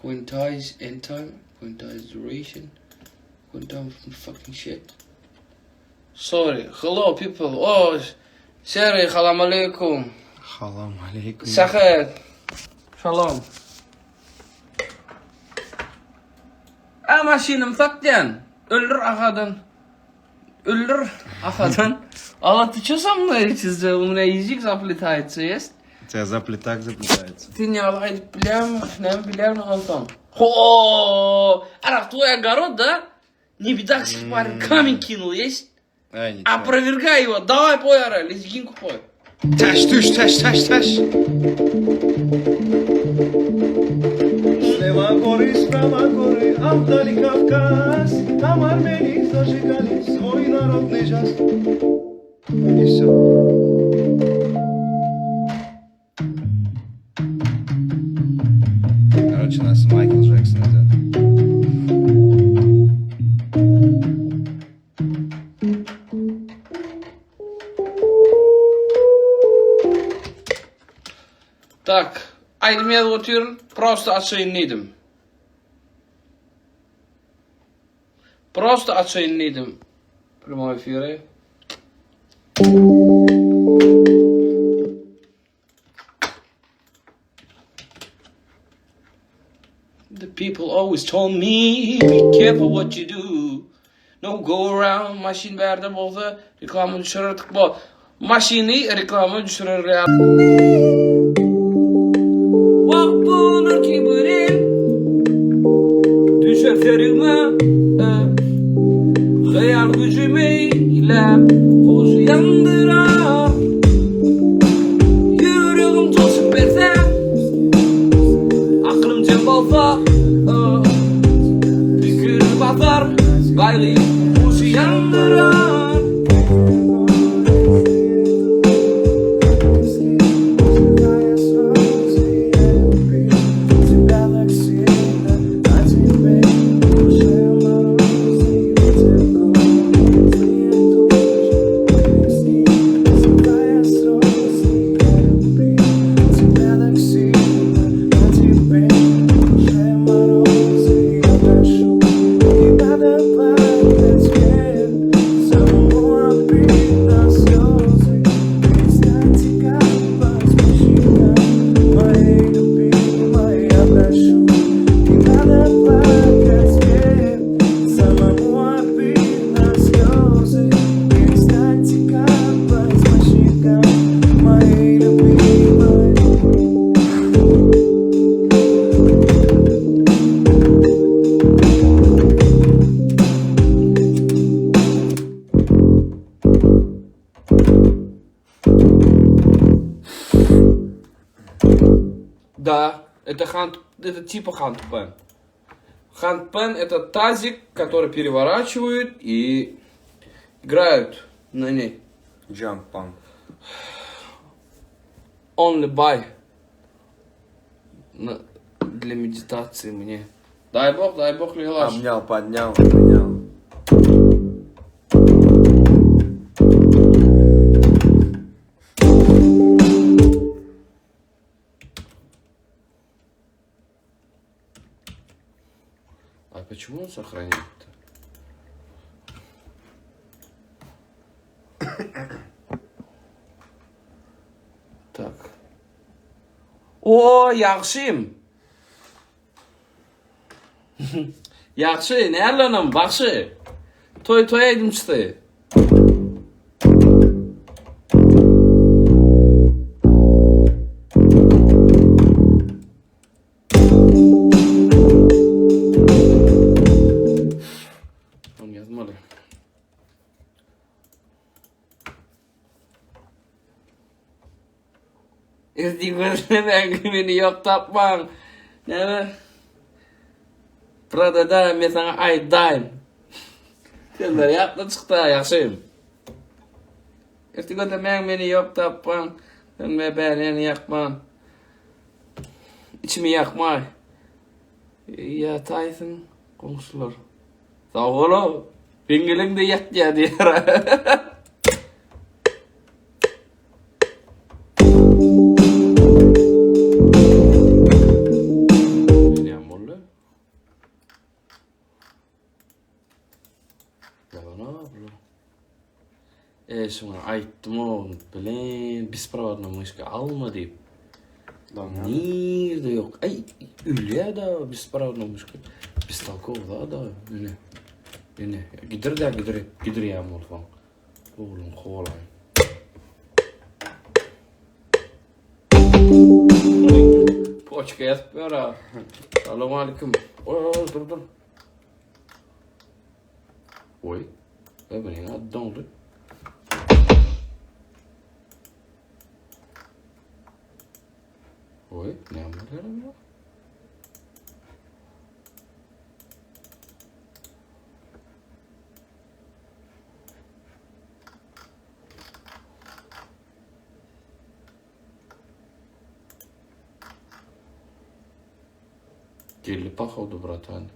Quantize end time, quantize duration, quantize fucking shit. Sorry, hello people. Oh, Seri, halam aleykum. Halam aleykum. Sahet. Shalom. A maşynym satýan. Öldür agadan. Öldür agadan. Alla ты что со мной у меня язык заплетается, есть? У тебя заплетак заплетается. Sen ýaly aýdyp bilýärmi? Näme bilýärmi onsoň? Ho! Arak твой огород, да? Не бедакский парень камень кинул, есть? Ай, ничего. Опровергай его, давай пой, ара, лезгинку пой. Taş düş taş taş taş. Слева горы, справа горы, а вдали Кавказ. Там Армении зажигали свой народный джаз. И все. Короче, нас Майкл Джексон идет. Tak, aýdym ýazyp otyryn, prosto açaýyn diýdim. Prosto açaýyn diýdim. Prямой efiri. The people always told me, be careful what you do. No go around, maşyn bärde bolsa, reklama düşürerdik bu. Maşyny reklama düşürer ýaly. Wagt bolar ki bir el, düşer serigime, Hyýal güjüm eýläp, hoş ýandyrar. Ýüregim joşup berse, aklym jem bolsa, Pikir basar, gaýgy huşy ýandyrar. Да, это хант, это типа хантпен. Хантпен это тазик, который переворачивают и играют на ней. Jump pump. Only buy. На- для медитации мне. Дай бог, дай бог, Лилаш. Обнял, поднял, обнял. А почему он сохраняет-то? Так. O, ýagşym. Ýagşy, nälenim, bagşy. Toý toý aýdymçysy. Ony ýazmaly. Ertir gözlemäň meni ýok tapmaň. Näme? Pradada men saňa aýdaýyn. Sözler ýatdan çykdy ýagşym. Ertir gözlemäň meni ýok tapmaň. Sen bäbäni ýakmaň. Içimi ýakmaý. Ýataýsyn goňşular. Sag bol-ow. Sen geleňde ýatýa diýer. Näme boldy? Kärdeşime aýtdym o bilen besprovadnoý myşka alma diýip. Nirde ýok. Aý ölýär-de besprovadnoý myşka. Bestolkowy zat-a ine. Ine gidir-de gidir gidirýän bolsaň. Ogluň kowalaýyn. Poçka ýazyp ber-a. Salam aleyküm. Oý, oý, dur, dur. Oý. E, bu näme doňdy? Oý, näme bolýar bu? Geldi pohodu, bratan.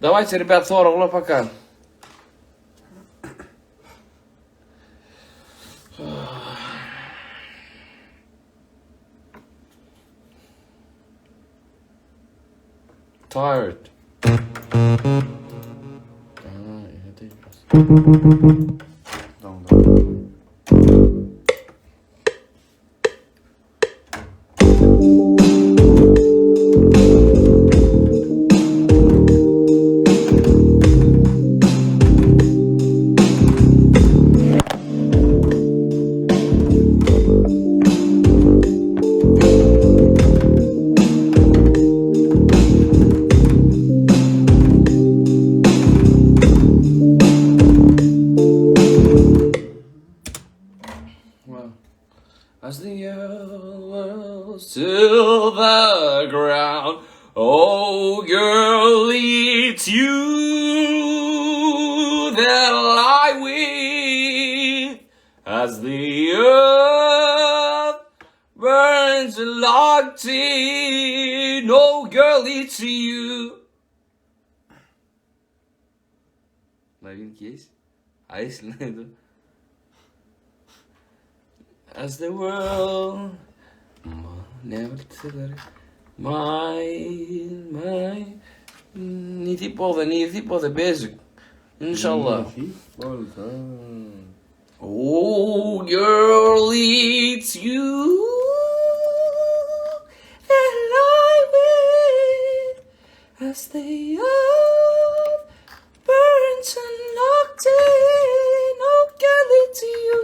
Давайте, ребят, soraglar пока. Tired. As the earth to the ground, oh girl, it's you that I with. As the earth burns locked in, oh girl, it's you. Новинки есть? А если найду? As the world My, my Nji boldy, nji boldy, basic. Inşallah. Oh, girl, it's you that I with as the earth burns and locked in. Oh, girl, it's you.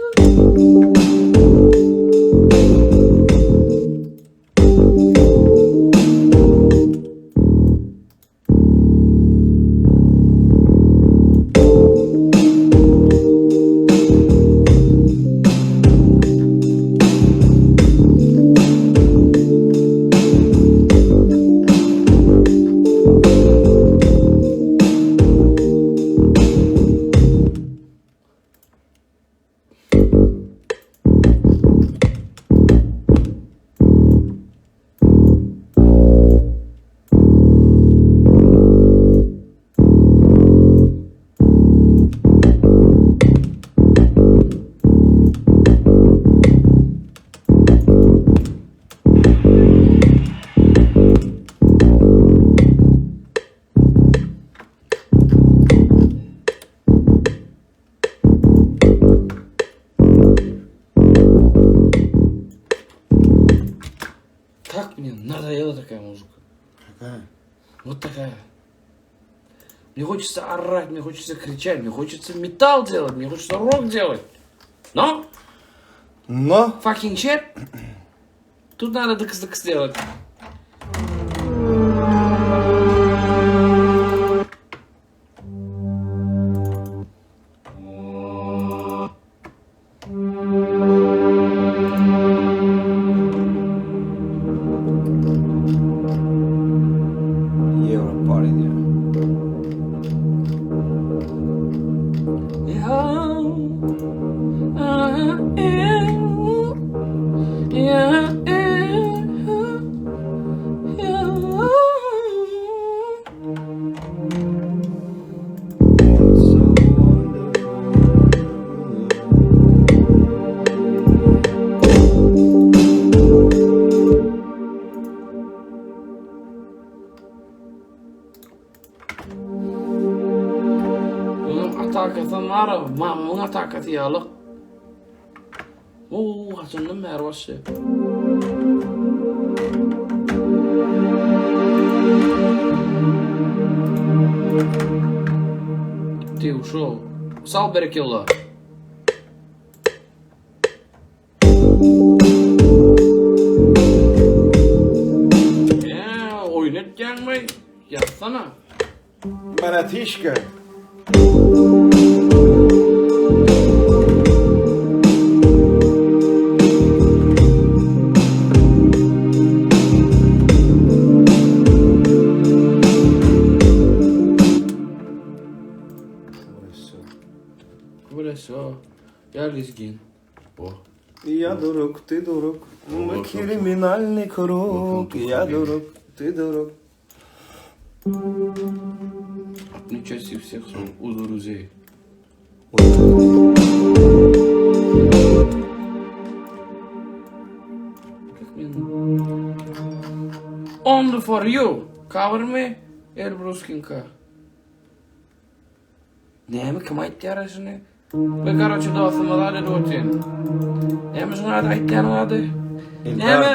Как мне надоела такая музыка. Какая? Вот такая. Мне хочется орать, мне хочется кричать, мне хочется металл делать, мне хочется рок делать. Но, Но fucking shit, тут надо дык-дык сделать. Евро парень. Yeah. Yeah. Yeah. Umarow, Mamyň atakasy ýalyk. Oo, haçandan bäri başlaýar. Ты ушел. Sal berekella. Eee, oýun etýäňmi? Ýatsana. Maratişka. Я лезгин. О. Я дурак, ты дурак, мы криминальный круг. Я дурак, ты дурак. Отмечайте всех у друзей. Как мне... Only for you. Cover me. Elbruskinka. Näme kim aýtýar şuny? We karoçe dostumyz ady Rutin. Näme şuň ady aýtýanyň ady? Näme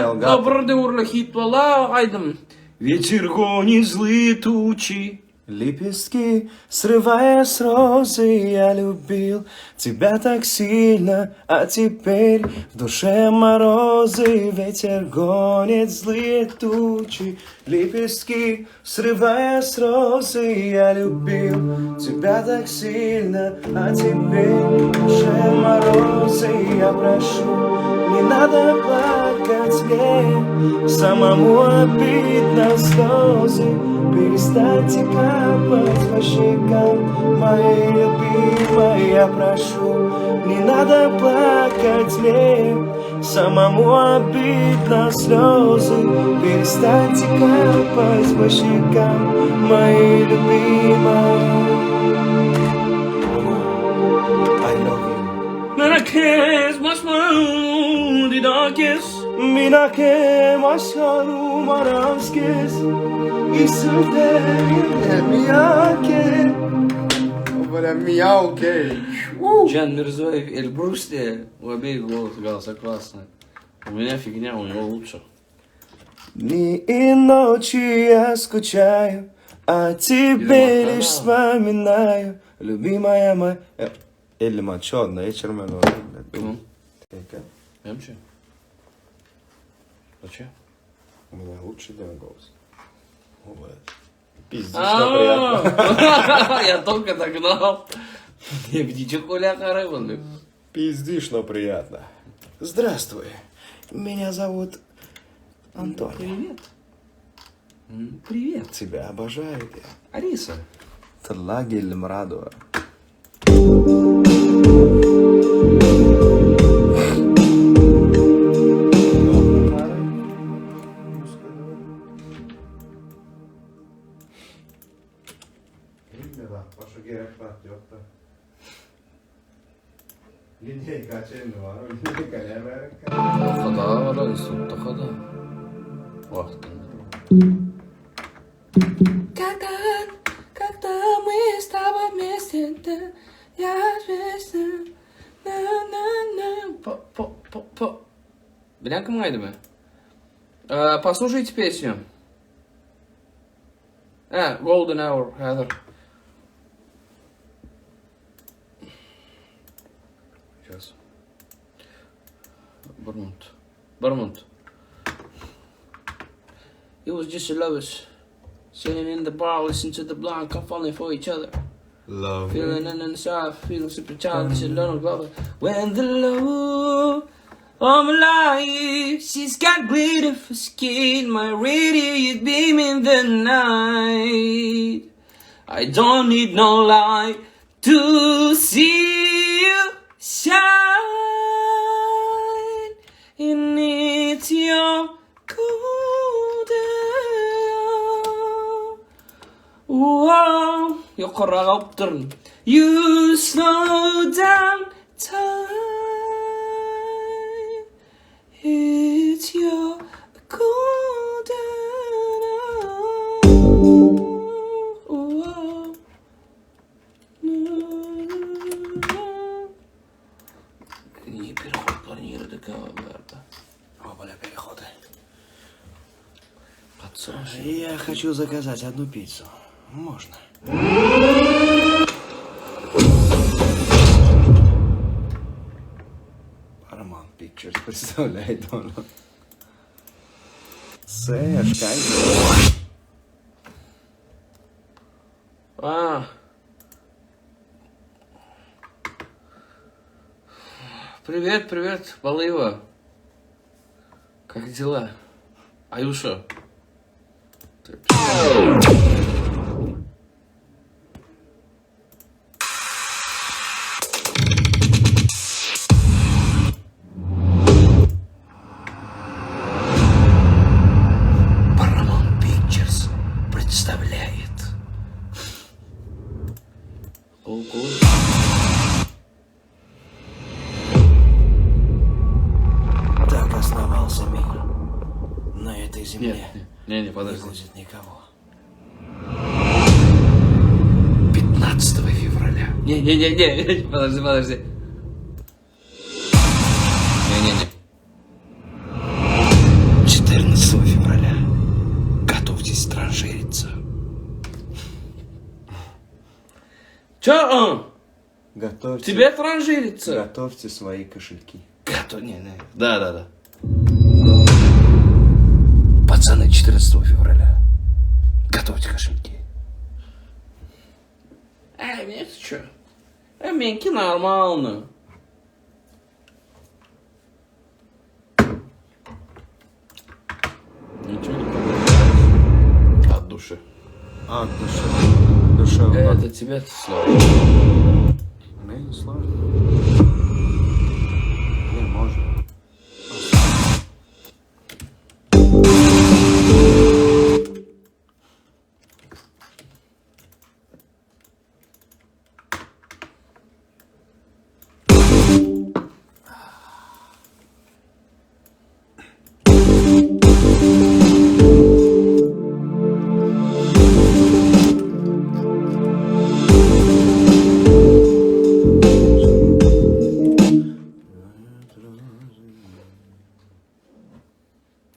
bir döwürle hit boldy aýdym. Ветер гонит злые тучи. Лепестки, срывая с розы, я любил тебя так сильно, а теперь в душе морозы, ветер гонит злые тучи. Лепестки, срывая с розы, я любил тебя так сильно, а теперь в душе морозы, я прошу, не надо плакать мне, самому обидно слезы, перестаньте капать по щекам, моей любимой, я прошу, не надо плакать мне, самому обидно слезы, перестаньте капать по щекам, моей любимой. I love you. Merakes basma didakes. Minake maşaru maravskes İsute miyake Бля, мяу, окей. Джан Мирзоев, Эльбрус де, у обеих голос, голоса классные. У меня фигня, у него лучше. Дни и ночи я скучаю, о тебе Или лишь вспоминаю, любимая моя. Elime çorna geçirmeli Ну, Тека. Эмчи? Зачем? У меня лучший день голос. О, блядь. Пиздец, что приятно. А, Я только догнал. Не, птичек Оля Карыбан. Пиздишь, но приятно. Здравствуй, меня зовут Антонио. Привет. Привет. Тебя обожаю я. Алиса. Тырла geldim радуга. Başka gerek var yok da. Lineyka çenli var. Lineyka ne var? Kada var, institutda kada. Wagtynda. Когда, когда мы с тобой вместе, да, я вместе, на, на, на, по, по, по, по. Bilýän kimiň aýdymy? Э, Послушайте песню. Э, Golden Hour, häzir. Сейчас. Bir minut. Bir minut. It was just a lovers. Sitting in the bar, listening to the blind, come falling for each other. Love. Feeling in the side, feeling super childish and little glover. When the love of my life, she's got glitter for skin, my radiant beam in the night. I don't need no light to see you shine. And it's your golden Whoa, ýokarrak alypdyryn. You slow down time. It's your golden hour. Whoa. Подсос. Я хочу заказать одну пиццу. Можно? Paramount Pictures представляет onu. Сэш, А. Привет, привет, Балыева. Как дела? Аюша. Ты Paramount Pictures представляет. Ого. Так основался мир. На этой земле Нет, не, не, не подожди. будет никого. 15 февраля. Не-не-не-не, подожди, подожди. Не-не-не. 14 февраля. Готовьтесь транжириться. Чё? а? Готовьте, Тебе транжириться? готовьте свои кошельки. Готов... Не, не. Да, да, да. Пацаны, 14 февраля. Готовьте кошельки. Эй, мне чё? Эй, меньки нормально. Ничего не понимаю. От души. От души. Душевно. Это тебе сложно. Мне не сложно. Не, можно.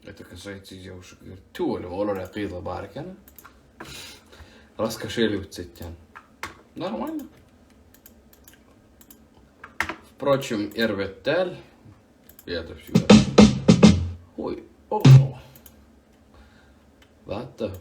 Это касается девушек. Говорит, ты Оля, Оля, кыйла бар экен. Раскошеливаться etýän. Нормально. Впрочем, erbet däl. Я это всегда. Ой, о. What the?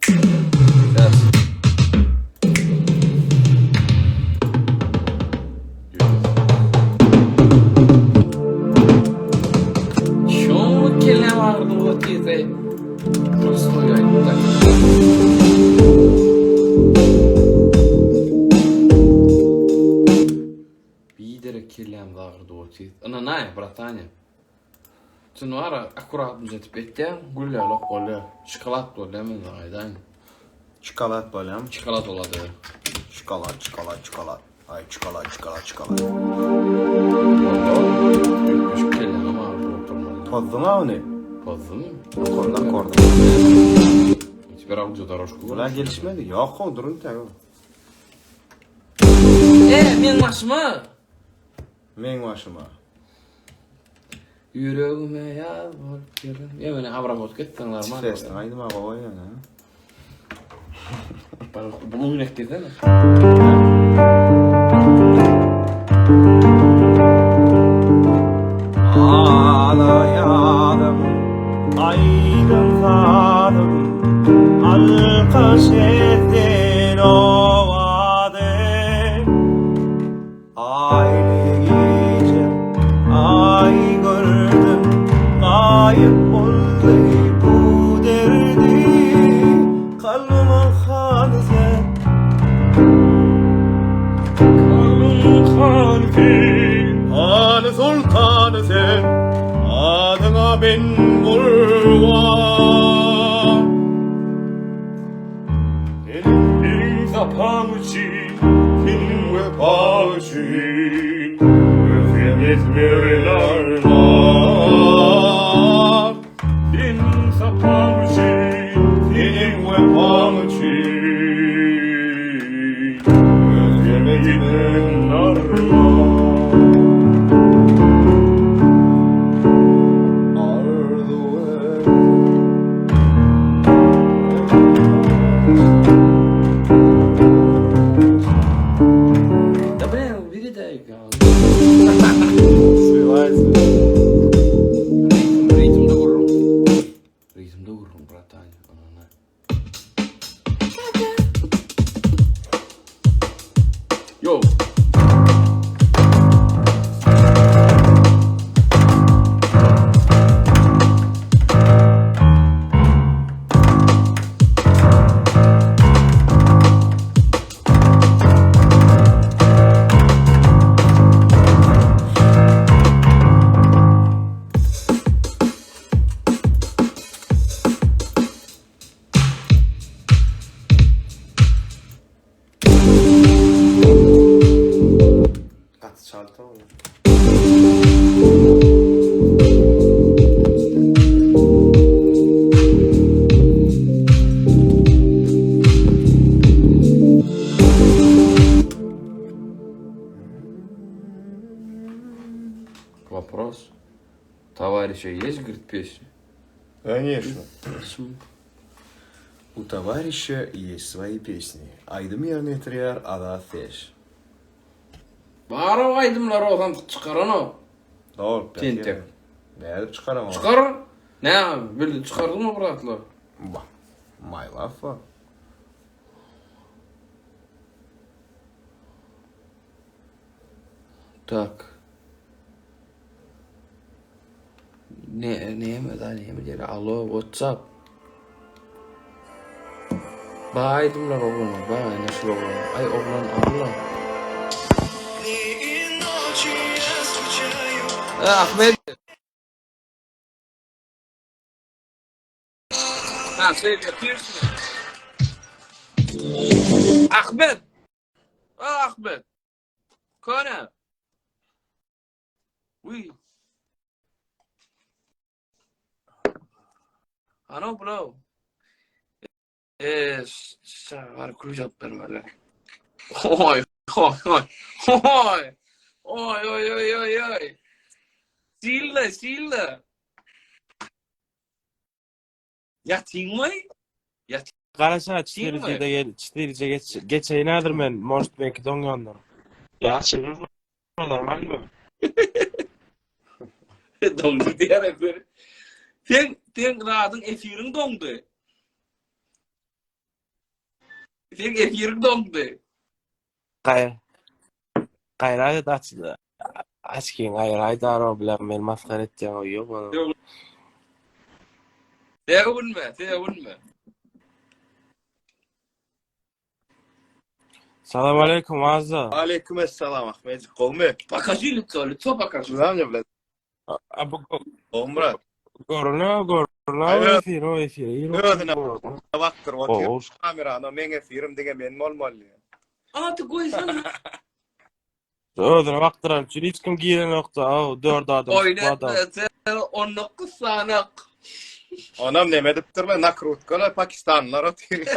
Сейчас. Чё келемарны вот этой простой так. Biderek kelläm zagyrdy otyr. Ynanaý, bratanya. Sen wara akkurat düzetip etýäň, gül ýalak bolýar. Şokolad bolýar men saňa aýdaýyn. Şokolad bolýar. Şokolad bolady. Şokolad, şokolad, şokolad. Aý, şokolad, şokolad, şokolad. Üýtgeşik kelläňem agyrdyp oturmaly. Pozduň-a ony. Pozdum. Kordan kordan. Теперь аудиодорожку. Bular gelişmedi. Ýok, durun täge. E, men başyma. Meň başyma. Ýüregime ýaz bolup gelin. Ýa meni abramotka etseň normal. Sesini aýdyma goý ýöne. Bunu oýnak diýsene. Ağlayadım, aydın sadım, alkış ettin ovadı. Aylı gece, ay gördüm, kayıp oldu bu derdi. Kalbımın hanı sen, Kalbımın kalbi. Han sultanı sen, adyňa ben gurban. Elim sapan için, senin vefa için, özüm etmeler. говорит, песни? Конечно. U towarişa ýest svoýi pesni. Aýdym ýerine ýetirýär Azat Seş. Bar-ow aýdymlar o samsyk çykaranok. Dolup ýatyr. Tentek. Nädip çykaramok? Çykar. Nä, bildi çykardyňmy bir zatlar? Bah. My love bar. Tak. Ne, näme da näme diýer? Alo, what's up? Ba aýdymlar oglan, ba ene şul oglan. Aý oglan alla. E, Ahmet. Ha, şeýle ýatyrsyň. Ahmet. Ahmet. Köne. Uý. Ano bro. Eee, şagar klüç alyp bermeli. Oý, oý, oý. Oý. Oý, oý, oý, oý, oý. Sille, sille. Ýatyňmy? Ýatyňmy? Garaşa çitirije gel, çitirije geç, geçeýin häzir men, может belki doňýandyr. Ýa açylmaz normalmy? Doňdy diýer efir. Sen sen radyň efiriň doňdy. Sen efiriň doňdy. Gaý. Gaýrat et aç. Açkin gaýraý daro bilen men masgara etýän o ýok onuň. Ýok. Öwünme, öwünme. Salam aleýkum Azza. Aleýkum essalam Ahmetjik gowmy? Pokaži lico, lico pokaži. Znam bile. A bu Gowmy brat? görüne görüne efir o efir. Özüne bakdyryp otyr. Kamerany meň efirim diňe men bolmaly. Aty goýsana. Özüne bakdyran üçin hiç kim girenokdy. Aw, 4 adam, Oýnatma sen 19 sanak. Onam neme edipdirler, nakrutkalar pakistanlylar otyr.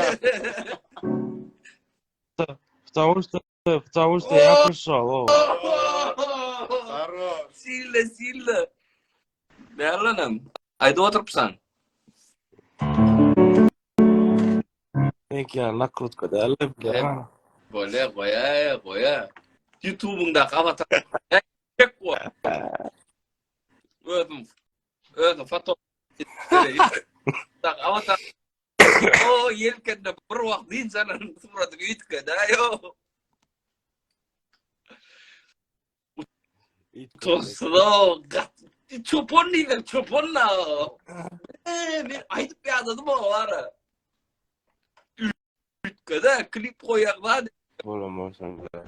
Потому что, потому что я пришел. Хорош. Sille, sille. Nälenem? Aýdyp oturypsan. Meňki ýaly nakrutka däl bile. Bolýa, goýa, goýa. YouTube-yňdaky avatar. Çek bu. Özüm, özüm foto. Avatar. O ýelkende bir wagt dynç alan suratyny üýtgedi, aýo. Toslo, çopan diýler, çopan la. Eee, men aýdyp ýadadym o ara. Üýtgedi, klip goýar zat. Bolan bolsaň da.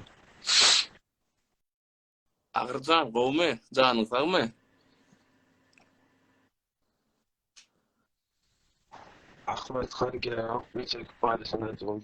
Agyrjan, gowumy? Janyň sagmy? Ahmet han gelenok, niçe paýlaşan aýdymyň.